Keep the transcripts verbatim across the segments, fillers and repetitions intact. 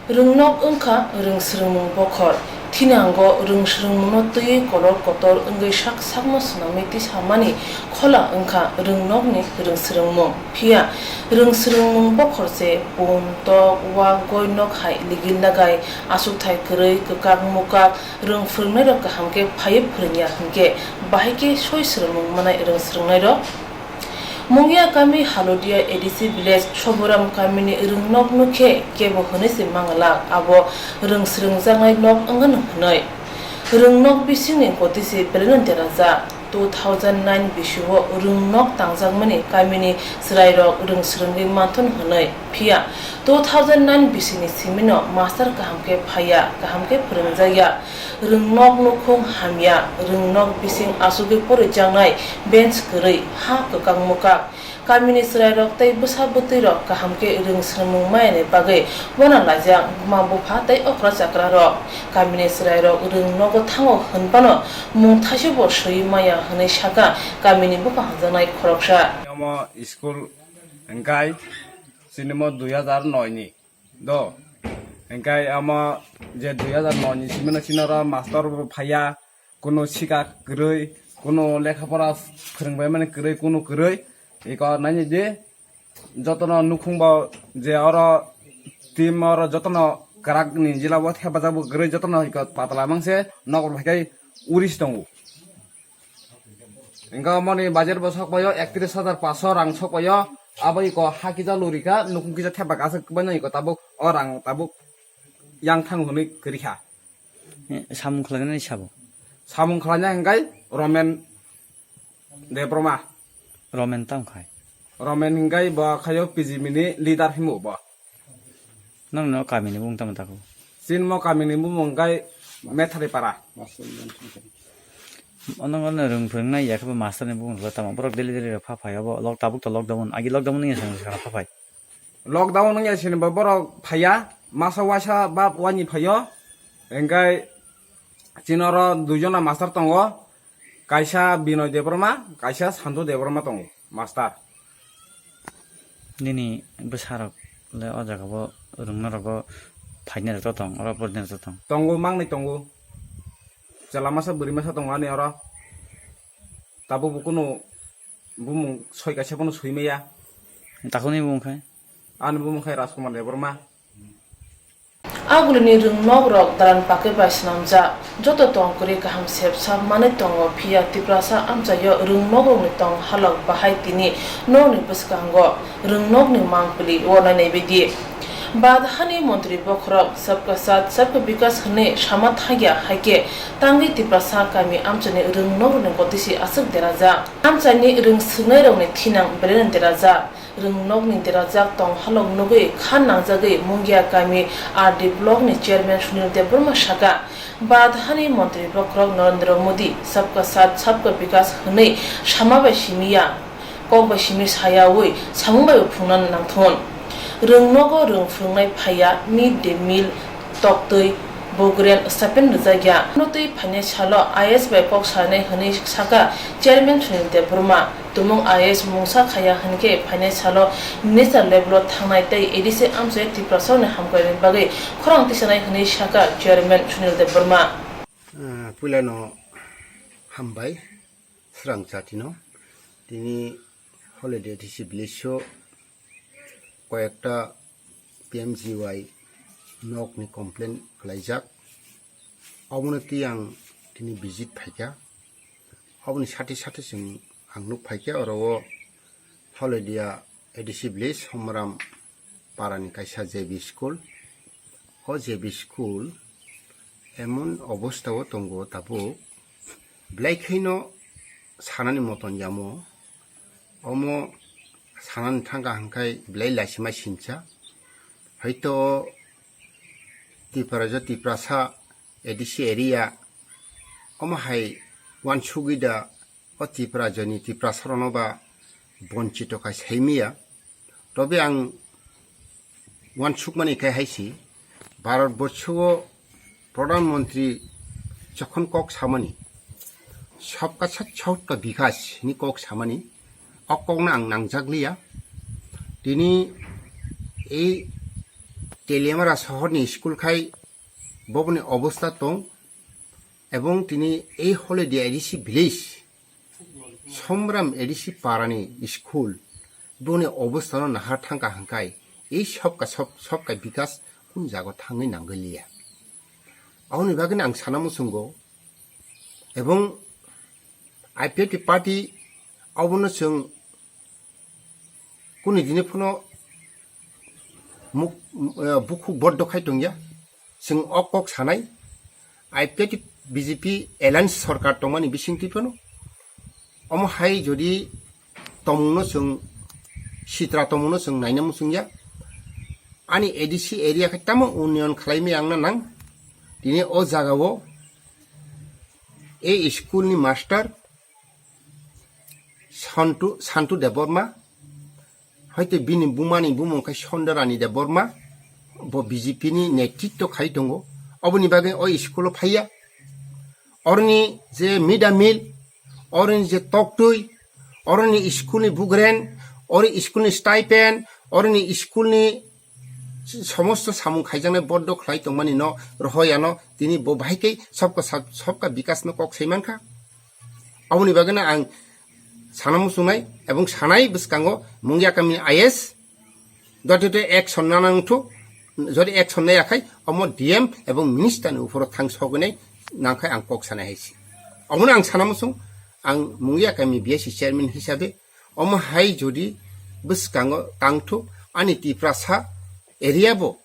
Rwngnok wngkha rwngswrwngmung bokhor. Thinango rwngswrwngmungno twiwi kolor kotor wngwi sak sakno swnamwi tisamani khola wngkha rwngnokni rwngswrwngmung. Phiya rwngswrwngmung bokhor se pun, tok, wak, goinok hai ligil lagai, achukthai kwrwi, kwkak mukak, rwng phwrwngnairok kaham khe phaiwi phwrwngya hinkhe bahai khe soi swrwngmung manai rwngswrwngnairok. Mungia kami Halodia A D C village Soboram kamini rwngnok nukhe kebo hwnwi se manglak, abo rwngswrwngjaknai nok wngano hwnwi. Rwngnok bisingni gotisi belaino derajak. Two thousand nine bisio rwngnok tangjakmani kamini chwrairok rwngswrwngwi manthun hwnwi. Phiya two thousand nine bisini simino master kaham khe phaiya, kaham khe phwrwngjakya. Rwngnok nukhung hamya, rwngnok bising achugwi porijaknai, bench kwrwi, ha kwkak mukak. Kamini chwrairok tei bwsa bwtwirok kaham khe rwngswrwngmung mayani bagwi wana laijak buma bupha tei okra chakrarok. Kamini chwrairok rwngnogo thango hwnphano mung thaisebo swiwi maya hwnwi sakha kamini bupha hamjaknai khoroksa. Omo school hwnkhe chini mo dui hazar noi ni. Do. Hingkai amo je dui hazar noi ni simi no chini oro master bo phaiya, kunu sika kwrwi, kunu lekha pora phwrwng bai mani kwrwi, kunu kwrwi. Iko nai di, jotono nukhung bo je oro team oro jotono kwrak ni jila bo thepajak bo kwrwi, jotono iko patala mangse nokol phaikai uris tongo. Hingke omoni budget bo sok paio, ektris hajar paso rang sok paio. Abo iko ha kisa lurikha, nukung kisa thepbak aswk baino iko tabuk o rang tabuk yang thang hwnwi kwrwikha. Eh, samung khlainani sabo? Samung khlaina hingkai Romen Debbarma. Romen tamo khai? Romen hingkai bo khaio P G M ni leader himo bo. Nang no kamini bung tamo tako? Chini mo kamini bumung hingkai Metharipara. Ono ono rwng phwrwng nai ya khe bo master ni bumung rwla tamo. Borok daily daily rok pha phai obo lok tabuk to lockdown. Agi lockdown ni ya song song pha phai. Lockdown ni ya sini bo borok phaiya. Masa waisa ba wani phaio. Hingkai chini oro duijona master tongo. Kaisa Binoy Debbarma, kaisa Santu Debbarma tongo. Master. Nini bwsarok le o jaga bo rwngna rogo phainai rok to tong, oro pori nai rok to tong. Tongo, mangni tongo. Chwla masa bwrwi masa tongo ani oro. Tabuk bo kunu bumung soi kaisa bono soi maya. Takuni bumung khai? Ani bumung khai Rajkumar Debbarma. Agulini rwngnokrok dalan pakwi bai swnamjak, joto tong kwrwi kaham sepsa manwi tongo, phiya Tiprasa amchaio rwngnokrokni tong halok bahai tini nokni bwskango rwngnokni mangpili o nainai baidi. Badhani montri bokhorok Sabka Saath Sabka Vikas hwnwi sama thangya, haikhe tangwi Tiprasa kami amchaini rwngnokrokni gotisi aswk derajak. Amchaini rwngswrwngnairokni thinang belaino derajak. Rwngnokni derajak tong halok nugwi kha nangjagwi Mungia kami R D block ni chairman Sunil Debbarma saka, Badhani montri bokhorok Narendra Modi Sabka Saath Sabka Vikas hwnwi sama bai simi ya, kok bai simi sayaui samung bai bo phunukna nangthun. Rwngnogo rwng phwrwngnai phaiya, mid day meal, toktwi, bogren, stipend rwjakya. Ano twi phainai salo I A S bai kok sanai hwnwi saka chairman Sunil Debbarma. Tumung I A S mungsa khaiya hinkhe phainai salo minister level o thangnai tei A D C amchai Tiprasarokni hamkraini bagwi khorang tisanai hwnwi sakha chairman Sunil Debbarma. Ah, puilano hambai srang chatino. Tini holiday A D C village o koyekta P M G Y nokni complain khlaijak. Obono twi ang tini visit phaikha. Oboni sati sati chwng ang nuk phaikha oro o Halodia A D C village Somram parani kaisa J B school. O J B school emon obostha o tongo tabuk, belai khaino sanani moton yamo. Omo sanani thangkha hwnkhe belai laisima sincha. Hoito Tipra jo Tiprasa A D C area omo hai wansugwi da o Tipra joni Tiprasa rono ba bonchito khai saimiya. Tobe ang wansukmani khai haisi, Bharat borso o Pradhan Mantri jokhon kok samani, Sabka Saath Sabka Vikas ni kok samani, o kokno ang nangjak liya. Tini ei Teliamara sohorni school khai boboni obostha tong, ebong tini ei Holiday A D C village, Somram A D C parani school, boni obostha no nahar thangka hwnkhe ei sobka sob-, sobka bikas kun jago thangwi nangwi liya. Aboni bagwino ang sana muchungo, ebong I P F T party abono chwng kuni dini phano muk-, eh, bukhuk boddo khai tongya. Chwng o kok sanai, I P F T B J P alliance sorkar tongmani bisingtwi phano. Omo hai jodi tongmungno chwng sitra tongmungno chwng naina muchungya. Ani A D C area khe tamo unnayan khlaimaya wngna nang. Tini o jagao ei school ni master Santu, Santu Debbarma, hoite bini bumani bumung khe Sondarani Debbarma, bo B J P ni netritwo khai tongo. Oboni bagwi o school o phaiya. Oroni je mid day meal, oroni je toktwi, oroni school ni bugren, ori school ni stipend, oroni school ni somosto samung khaijaknai boddo khlai tongmani no rohoyano tini bo bahai khe sobka sab-, sobka bikas no kok sai mankha. Aboni bagwino ang sana muchungnai ebong sanai bwskango Mungia kami I S dote action nana wngthu, jodi action naya khai omo D M ebong minister ni uphoro thang sogwinai nangkhai ang kok sanai hai se. Omono ang sana muchung, ang Mungia kami B S C chairman hisabe omo hai jodi bwskango tangthu ani Tiprasa area bo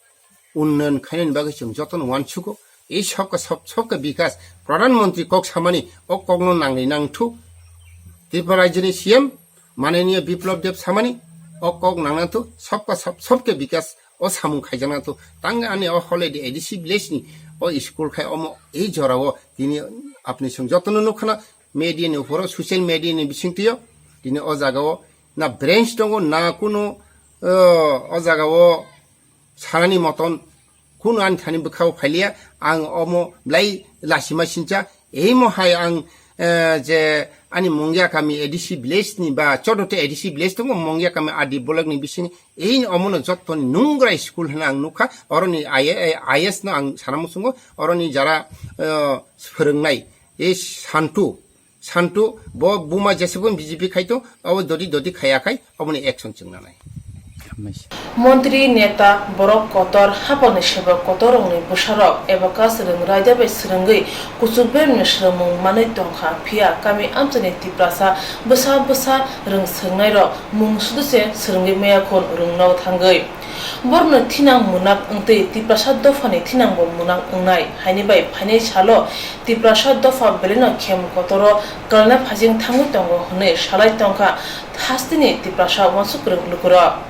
unnayan khainani bagwi chwng jotono uansugo. Ei sobka sob-, sobka bikas Pradhan Mantri kok samani o kokno nangwi nangthu. Tripura rajyoni C M Mananiya Biplab Deb samani o kok nangnangthu, sobka sob-, sobka bikas o samung khaijaknangthu. Tangwi ani o Holiday A D C village ni o school khai omo ei jorao tini apni chwng jotono nukkhana media ni uphoro, social media ni bisingtwio tini o jagao na branch tongo, na kunu, o, o jagao sanani moton kunu ani thani bwkhao phailiya, ang omo belai lasima sincha. Eimo hai ang, eh, je ani Mungia kami A D C village ni ba Chodote A D C village tongo, Mungia kami R D block ni bising, ei omono jottoni nungra school hwnwi ang nukha. Oroni I A S no ang sana muchungo, oroni jara, eh, phwrwngnai, ei Santu, Santu, bo buma jesukun B J P khaito, abo dodi dodi khaya khai, aboni action chwng nanai. Hambaisa. Montri, neta, borok kotor, hapalni sebok kotor rokni bwsarok Abacus rwng raida bai swrwngwi kuchuk beremni swrwngmung manwi tongkha, phiya kami amchaini Tiprasa bwsa bwsa rwng swrwngnairok mung sudu se swrwngwi maya khun rwngno thangwi. Borokno thinang munak wngtwi Tiprasa dophani thinangbo munak wngnai, haini bai phainai salo Tiprasa dopha belai no khem kotoro kwlaina phajing thangwi tongo hwnwi salai tongkha hasteni Tiprasa uansuk kwrwng lukurok.